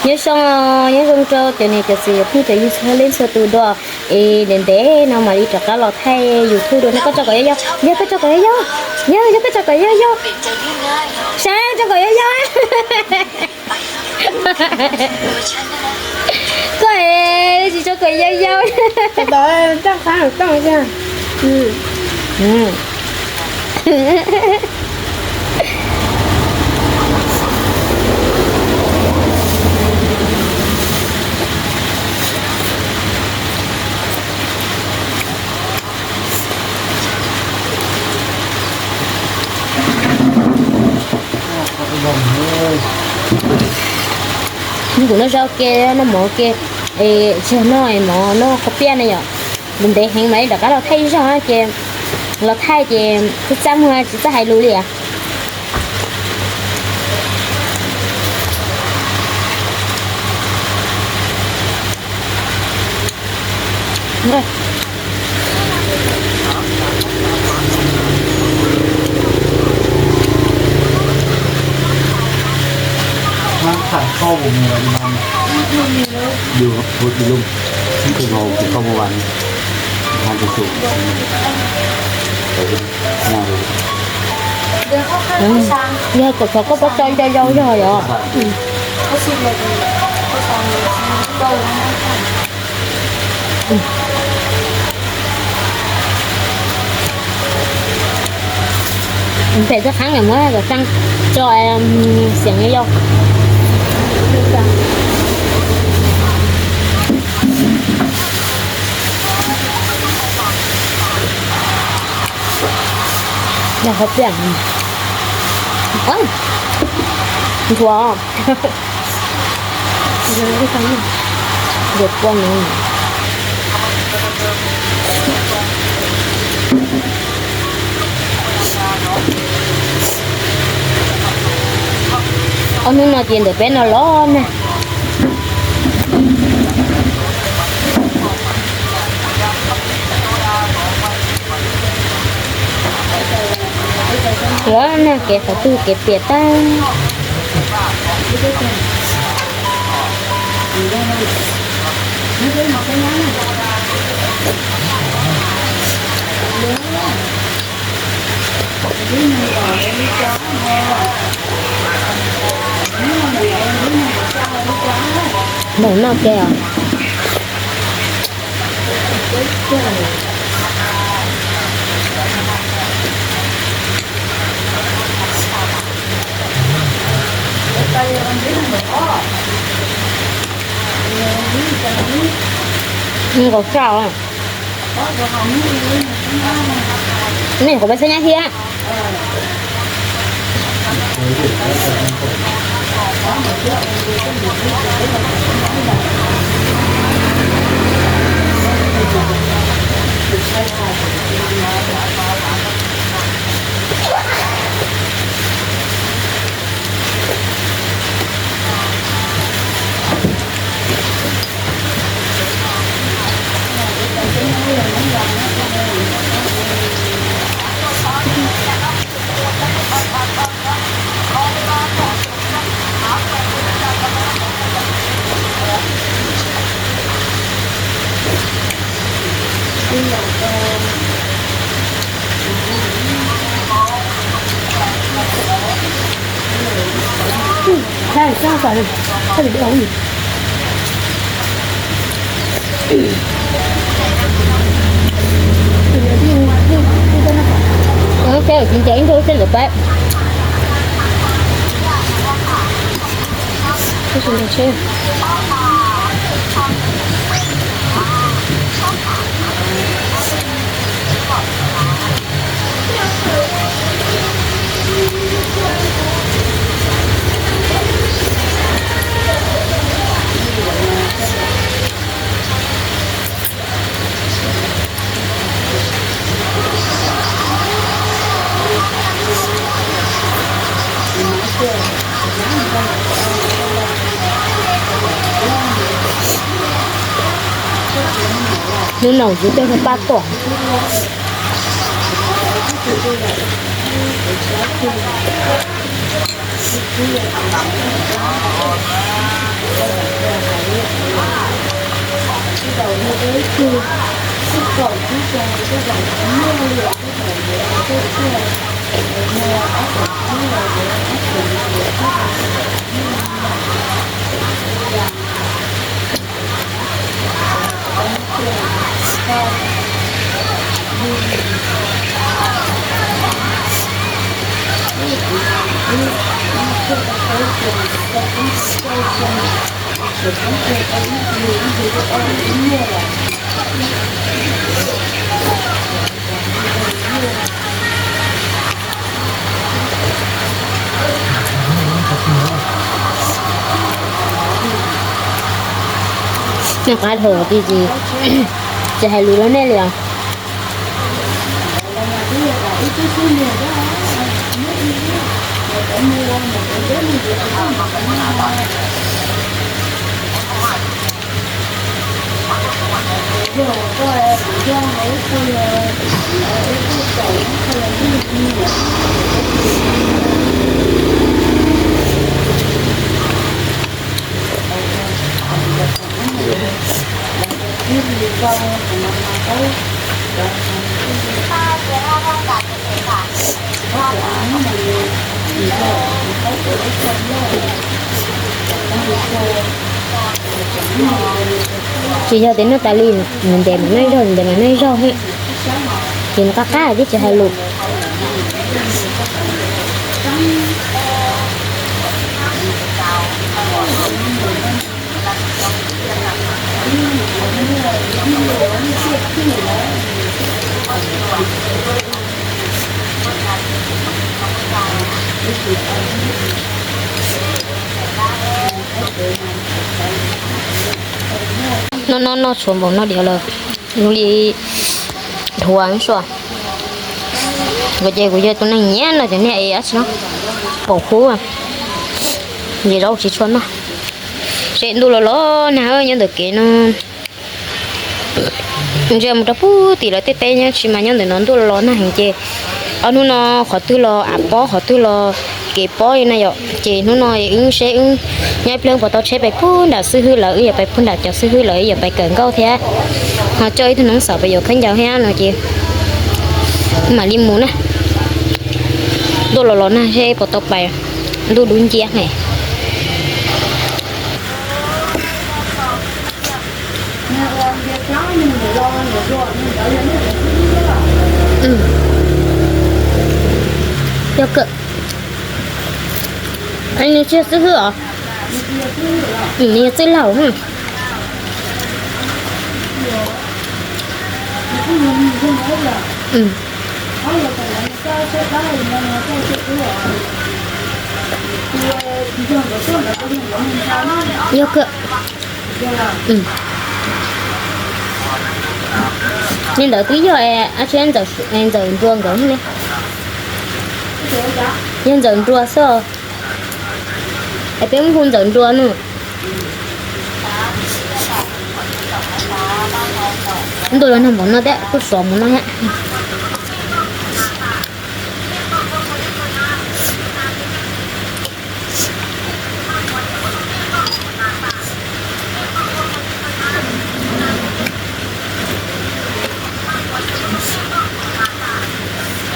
Nyob zoo, nyob zoo rau cov niam cov txiv cov phooj cov ywg txhua leej txhua tus dua. Es ntev ntev no mam li rov qab los thaij YouTube dua no. Koj tso kom yau yau, yog koj tso kom yau yau, yog yog koj tso kom yau yau, sab tso kom yau yau. Koj tsis tso kom yau yau. Kuv noj zaub ke, noj mov ke, tsis noj mov noj khaub piaj ne yom. Ntev heev mas rov qab los thaij ib zaug ces, los thaij ces txaj txaj muag tsis txawj hais lus li. Yog kom xyov koj pab tso yau yau yog yom. Pem txoj qhab muab kom tsa tso, xiam yau. Yog qhov tiag. Ntxuav. Ntxuav poj no. Ob hnub no ces ntawm peb no los na. Los na kev qhov twg kev piam tag. Npaum no ke os. Nkaus tso. Nej kom peb xab nyab thiab. Ces ib ntu xwb lawm pab. Hnub no kuv coj pab tuaj. Nej qab dhau tiag ces tsis hais lus rau nej li os. Tsis yog tias noj tas li, nws ntes mas noj ib zaug, nws ntes mas noj ib zaug thiab. Ces nws qab qab thiab tsis hais lus. Noj noj noj tshuav npaum no diam lawm, zoo li dhuav xwb. Kuv ces kuv yog tus neeg nyiam no cov niag es dab tsi no, pom kub, ces zaub tsis tshua noj. Seb ntuj los los nag nyob ntawm kev no. Ntsia mus rau puag tim lawv tej teb nyob tsis mas nyob ntawm no ntuj los los nag heev ces ob hnub no qhov twg los av pob qhov twg los kev pob li na yom. Ces hnub no wb seb wb nyob ib pliag puas tau tsheb pais puag nram xib hwb lawv, wb yuav pais puag nram cov xib hwb lawv, wb yuav pais kawm nkauj thiab ho coj ib tug noov xaum pais yuav khaub ncaws thiab no ces mam li mus na. Ntuj los los nag seb puas tau pais, ntuj dub nciab heev. Yog kawm, nws tsis yog xib hwb os, nws yog txwj laug. Yog kawm. Li ntawd twb yog ab tsi Ntxawm Nruas nkawd ne. Yog Ntxawm Nruas xwb. Es peb hu Ntxawm Nruas no. Ntuj los nag npaum no thiab kuj sov mus no thiab.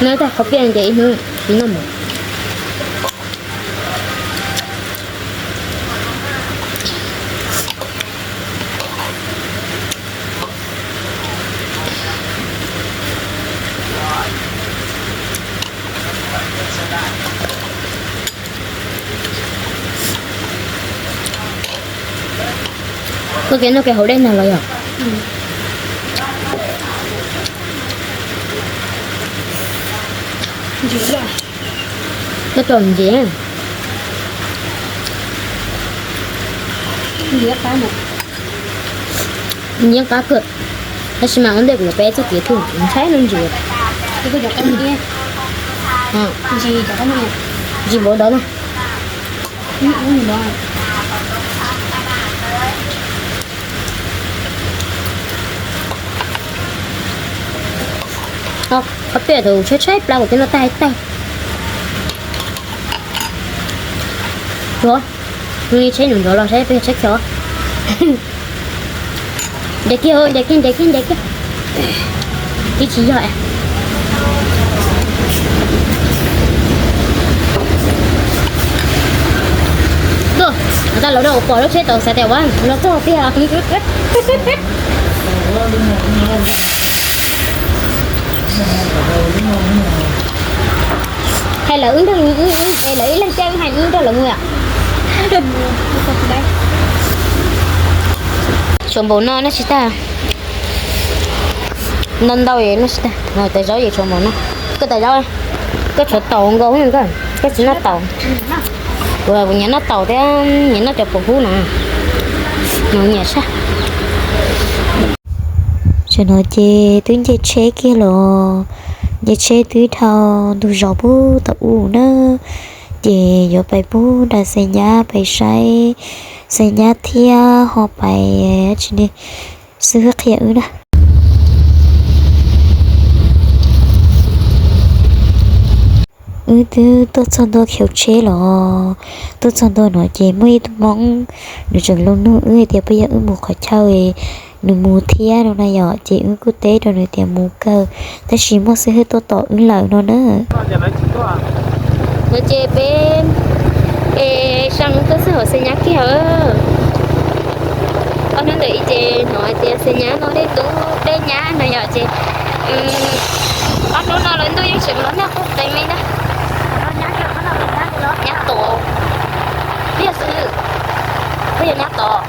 Noj tag qhov piaj ces ib hnub tsis noj mus. Koj kev noj kev haus dej ntag los yog? Koj tau ntxiv. Ntxiv qab kawg, tab sis mas ua ntej kuv yuav peb txoj kev tuaj ntshai no ntsis. Ntsis npaum ntawd na. Qhov pem tus tshaib tshaib plab kuv twb noj tag ib tag. Ua li tsheb nrov nrov los saib peb tshaib xyov. Nce kiag, nce kiag, nce kiag, nce kiag. Twb tsis yog. Tuaj, tas lawv rau pom lub tsheb tau xav tias ua los txog tiag. Hais lawv wb nrog, hais lawv ib leeg caij wb hais wb nrog lawv mus yom. Tshuav npaum no noj tsis tag. Ntau ntau noj tsis tag, tais zaub yeej tshuav npaum no. Koj tais zaub, koj tshuav taus nkaus, koj tsis noj taus. Kuv nyiam noj taus thiab nyiam noj cov puas hub no, nws nyiam sab. Tam no ces twb nce tsheb kiag los, nce tsheb twb dhau ntug zos pub tau u na, ces yuav pais pub nram Xeem Nyab pais saib Xeem Nyab thiab ho pais tsis ne, xib hwb qhia wb na. Wb twb tuaj txog ntua khiv tsheb los, tuaj txog ntua no ces muaj ib tug Hmoob, nws tseem los nug wb tias puas yog wb mus qhov chaw nws mus thiab no na yom, ces wb kuj teb rau nws tias mus kawg, tab sis muaj xib hwb tuaj tom wb lawm no na. Ces peb, es Xeem tuaj txog hauv Xeem Nyab kiag. Ob hnub ntawd ces hnov hais tias Xeem Nyab no dej tub dej nyab no yom, ces ob hnub no lawv ntuj yeej tseem los nag qub qees li na. Nyab tom, yog xwb, puas yog nyab tom?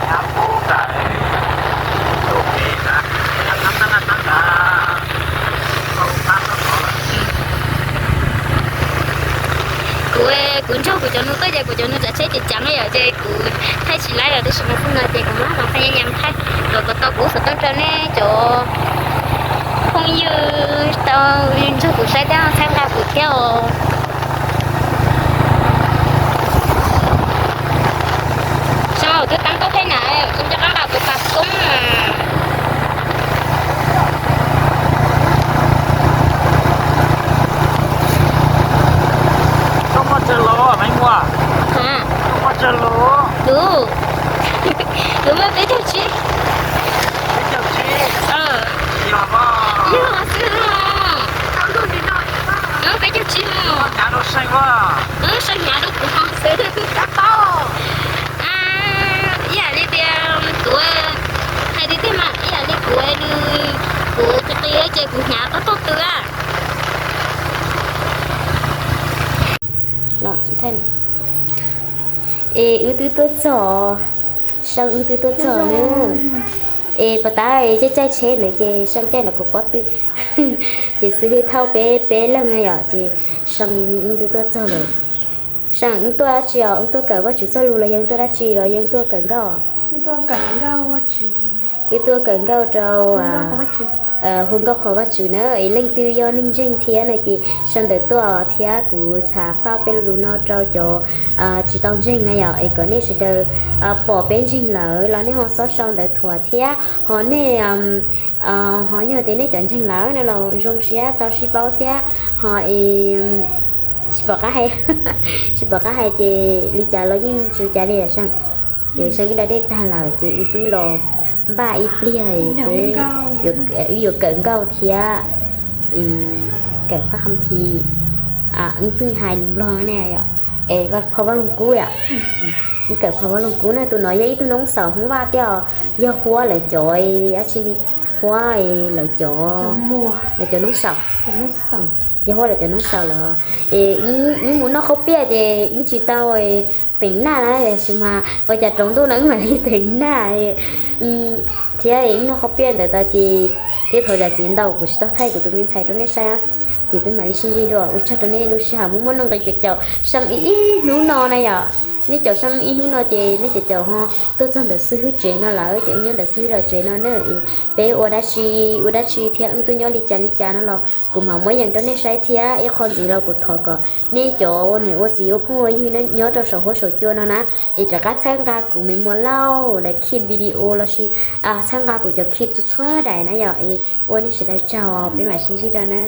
Kuv, kuv nrog kuv cov nus tuaj ces kuv cov nus tsav tsheb ces ceev yom, ces kuv thaij tsis laib lawm, tab sis mas xwb no ces kuv mam mam thaij nyam thaij kom kom tau kuv xov tooj rau nej cov phooj ywg tau nrog kuv saib thiab txhawb nqa kuv thiab os. Xyoo twb teeb tub peb na, tsis nco qab nqa kuv pas koob. Koj muaj tsawg los, Maiv Muas? Koj muaj tsawg los? Kuv, kuv muaj peb caug tsib. Peb caug tsib? Yog xwb. Peb caug tsib. Hnyav rau Seej, Seej hnyav rau kuv xwb. Ib yam li tias kuv, hais tiag tiag mas ib yam li kuv, kuv qis qis ces kuv hnyav tau tog tw. Es wb twb tuaj txog, Seej wb twb tuaj txog na. Es pas tab caij caij tsheb ntawd ces Seej caij ntawm kuv pob tw, ces xib hwb thauj peb peb leeg na yom, ces Seej wb twb tuaj txog lawm. Seej, wb tuaj dab tsi os? Wb tuaj kawm Vajtswv txoj lus los yog wb tuaj dab tsi los yog wb tuaj kawm nkauj? Wb tuaj kawm nkauj rau, hu nkauj qhuas Vajtswv na. Es leej twg yog neeg ntseeg thiab no ces sau ntawv tuaj thiab kuv txhaj faj peb lus no rau cov tsis tau ntseeg na yom, es kom nej sawv daws pom peb ntseeg lawm los nej ho xob sau ntawv thuam thiab ho nej ho yog tias nej cov ntseeg lawm no los zoo siab tau sib paub thiab ho es tsis pom qab hais, tsis pom qab hais ces li cas los yeej tsis ua cas li Seej. Es Seej wb da dej tag lawm ces wb twb los npaj ib pliag, wb yuav kawm nkauj thiab, kawm phaj kham thi, wb pheej hais lus Nplog ne yom, es phau Vaj Loog Kub yom. Wb kawm phau Vaj Loog Kub na, tus no yog ib tug noob xaus Hmoob Vaj thiab os, yog Huab lawv cov dab tsi li, Huab lawv cov, lawv cov noob xaus, yog Huab lawv cov noob xaus lawm. Es wb mus noj qhaub piaj ces wb tsis tau teem naj na, tab sis mas ua cas tsaus ntuj no wb mam li teem naj thiab. Wb noj qhaub piaj ntawd tas ces thiab thov zam txim ntau kuv tsis tau thaij kuv tus me ntxhais rau nej saib, ces peb mam li sib ntsib dua. Ua tsaug rau nej lub sij hawm muaj muaj nuj nqis caum caum Seej ib hnub no na yom. Nej caum Seej ib hnub no ces nej caum caum ho tuaj txog ntawm xib hwb tsev no lawm ces wb nyob ntawm xib hwb lawv tsev no na. Peb ua dab tsi, ua dab tsi thiab wb tuaj nyob li cas li cas no los kuv mam muab yees rau nej saib thiab. Ib qho ntxiv los kuv thov kom nej cov ua niam ua txiv ua phooj ua ywg nyob rau saum huab saum cua no na, es rov qab txhawb nqa kuv Me Muas Lauj daim khij video lossis txhawb nqa kuv cov khij txhua txhua daim na yom. Es ua nej sawv daws tsaug, peb mam sib ntsib dua na.